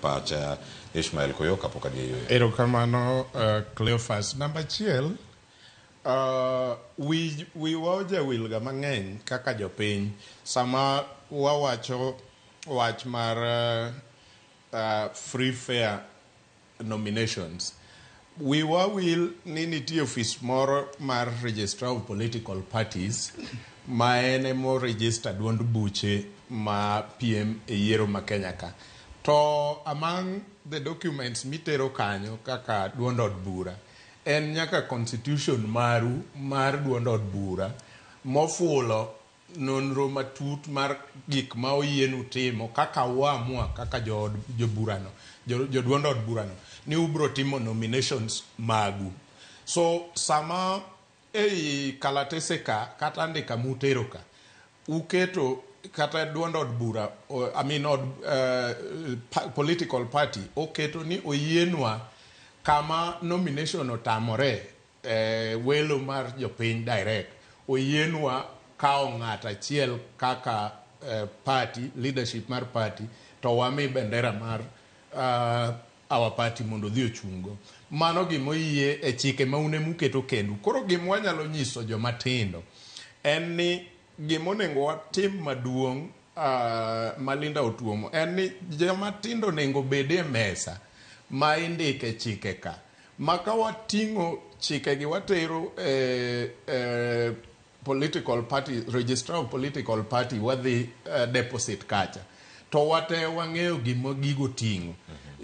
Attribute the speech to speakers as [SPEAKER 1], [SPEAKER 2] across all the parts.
[SPEAKER 1] Pacha Ishmael Koyo kapok adhi e yueyo.
[SPEAKER 2] Erokamano Cleophas. Namba achiel, wiwa ojawilga mang'eny kaka jopiny sama wawacho wach mar free fair nominations. Wiwa wil ni nitie ofis moro mar Registrar of Political Parties ma en emo register duond buche ma piem e yiero ma Kenya ka. To among the documents mitero kanyo kaka duond od bura en nyaka constitution maru mar duond od bura mofulo nonro matut mar gik ma oyienu timo kaka uamua kaka jood joburano joduond od burano ni ubro timo nominations magu. So sama ei kalatese ka kata andika mutero ka uketo kata duond od bura, I mean od political party oketo ni oyienwa kama nomination otamore welo mar jopiny direct, oyienwa kawo ng'at achiel kaka party leadership mar party to wami bendera mar our party mondo odhi ochung'go. Mano gimoyie e chike ma un emuketo kendu. Koro gima wanyalo nyiso joma tindo en ni gimonego watim maduong' ma Linda otuomo en ni joma tindo onego bed e mesa ma indike chike ka ma ka wating'o chikegi watero e political party registrar of political party, wadhi deposit kacha to wate wang'eyo gima gigo ting'o,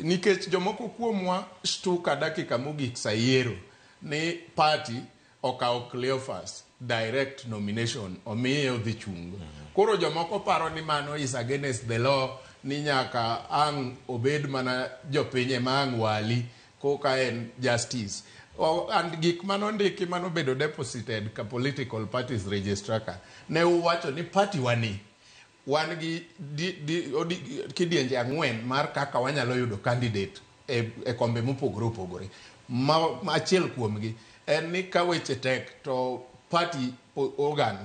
[SPEAKER 2] nikech jomoko kuomwa shtuka dakika mogik sa yiero ni party okawo Cleophas direct nomination omiye odhi chungo. Koro jomoko paro ni mano is against the law, ni nyaka ang' obed mana jopiny ema ang' wali koka en justice. And gik manondiki manobedo deposited ka political parties registrar ka ne uwacho ni party wani wan gi kidienje ang'wen mar kaka wanyalo yudo candidate e kombe mopogore opogore. Ma achiel kuomgi en ni ka weche tek to party organ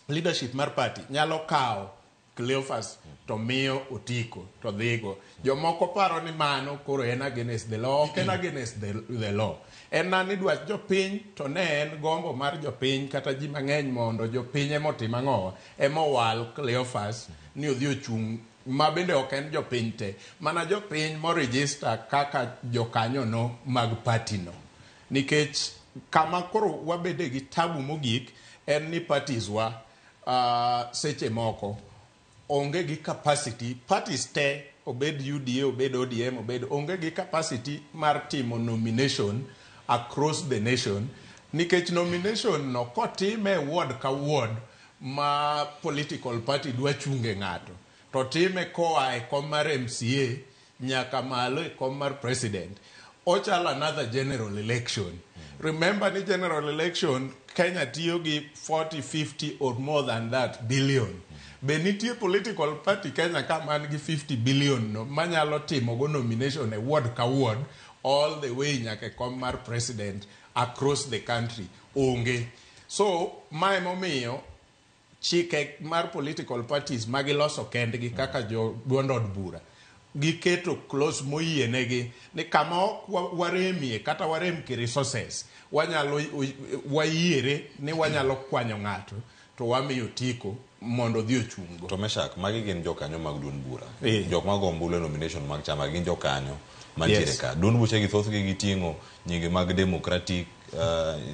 [SPEAKER 2] leadership mar party nyalo kawo Cleophas to miyo otiko to dhigo. Jomoko paro ni mano koro en against the law. Ok en against the law. En na ni dwach jopiny to ne en gombo mar jopiny kata ji mang'eny mondo jopiny emotim ang'owa emowal Cleophas ni odhi ochung', ma bende ok en jopiny te, mana jopiny moregister kaka jokanyono mag party no, nikech kama koro wabede gi tabu mogik en ni parties wa seche moko onge gi capacity. Parties te, obed UDA, obed ODM, obed onge gi capacity mar timo nomination across the nation, nikech nomination no kotime e ward ka ward ma political party dwa chunge ng'ato to time koa e kom mar MCA nyaka malo e kom mar president, ochalo another general election. Remember ni general election Kenya tiyo gi 40, 50 or more than that billion. Be nitie political party Kenya ka man gi 50 billion no manyalo timo go nomination e ward ka ward all the way nyaka e kom mar president across the country? Onge. So mae momiyo chike mar political parties magiloso kendgi kaka jo duond od bura giketo clause moyienegi ni kama ok waremie kata warem ki resources, wanyalo wayiere ni wanyalo kwanyo ng'ato to wamiyo otiko mondo odhi ochung'go.
[SPEAKER 1] To Meshak, magi gin jokanyo mag duond bura.
[SPEAKER 2] Eh.
[SPEAKER 1] Jok mago ombulu e nomination mag chama gin jokanyo mantiere ka. Duond buche gi thothgi giting'o nyinge mag democratic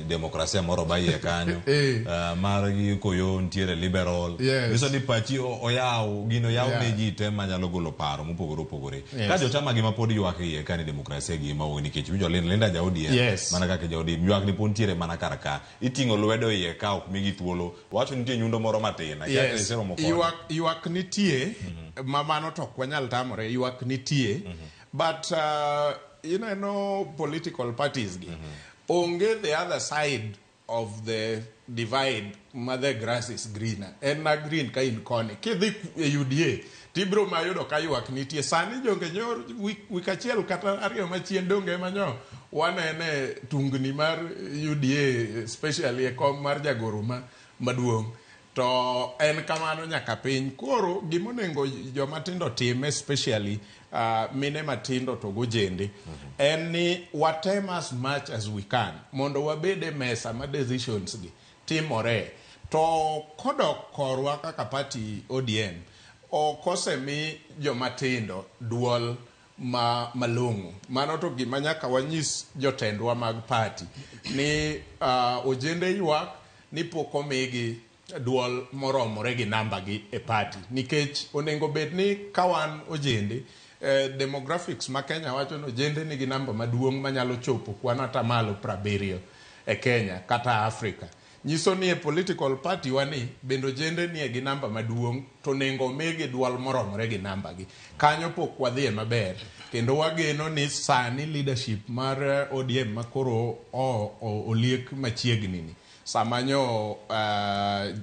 [SPEAKER 1] demokrasia moro ba iye kanyo. Margi koyo nitiere liberal. Nyiso ni pachi oyaw, gino oyaw ne ji te manyalo golo paro mopogore opogore. Ka jochama gi ma pod ywak iye ka ni demokrasia gi ema onge, nikech winjo Linda ja ODM mana kaka ja ODM ywak ni pod nitiere mana kar ka. Iting'o lwedo iye ka ok migi thuolo. Wacho nitie nyundo moro matin. Akia iseromo kode.
[SPEAKER 2] Ywak nitie, ma mano to ok wanyal tamore, ywak nitie. But ineno political parties gi onge the other side of the divide ma the grass is greener. En na green ka in koni. Kidhi e UDA, tibiro ma yudo ka ywak nitie. Sani jonge nyor wik achiel kata ariyo machien donge manyo wanene tungni mar UDA, especially e kom mar jagoro ma maduong'. To en kamano nyaka piny. Koro gima onego joma tindo tim, especially mine matindo to gojende, en ni watem as much as we can mondo wabed e mesa ma decisions gi timore. To kodok korwa kaka party ODM, ok osemi joma tindo duol ma malong'o. Mano to gima nyaka wanyis jotendwa mag party ni ojende ywak ni pok omigi duol moromore gi namba gi e party, nikech onego bed ni ka wan ojende, demographics ma Kenya wacho ni ojende nigi namba maduong' manyalo chopo kwan atamalo 70 e Kenya kata Africa. Nyiso ni e political party wani bende ojende nie gi namba maduong' to onego omigi duol moromore gi namba gi. Kanyo pok wadhiye maber, kendo wageno ni sani leadership mar ODM makoro oliek machiegni ni sama nyo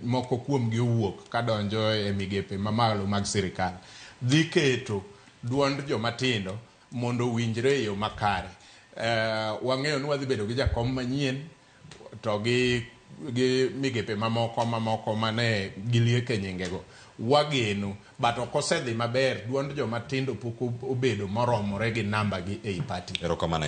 [SPEAKER 2] moko kuomgi owuok kadonjo e migepe mamalo mag sirikal dhi keto duond jomatindo mondo owinjre e yo makare. Wang'eyo ni wadhi bedo gi jakom manyien to gi migepe mamoko mane gilieke nyingego. Wageno, but ok osedhi maber. Duond jomatindo pok obedo moromore gi namba gi ei party.
[SPEAKER 1] Erokamano.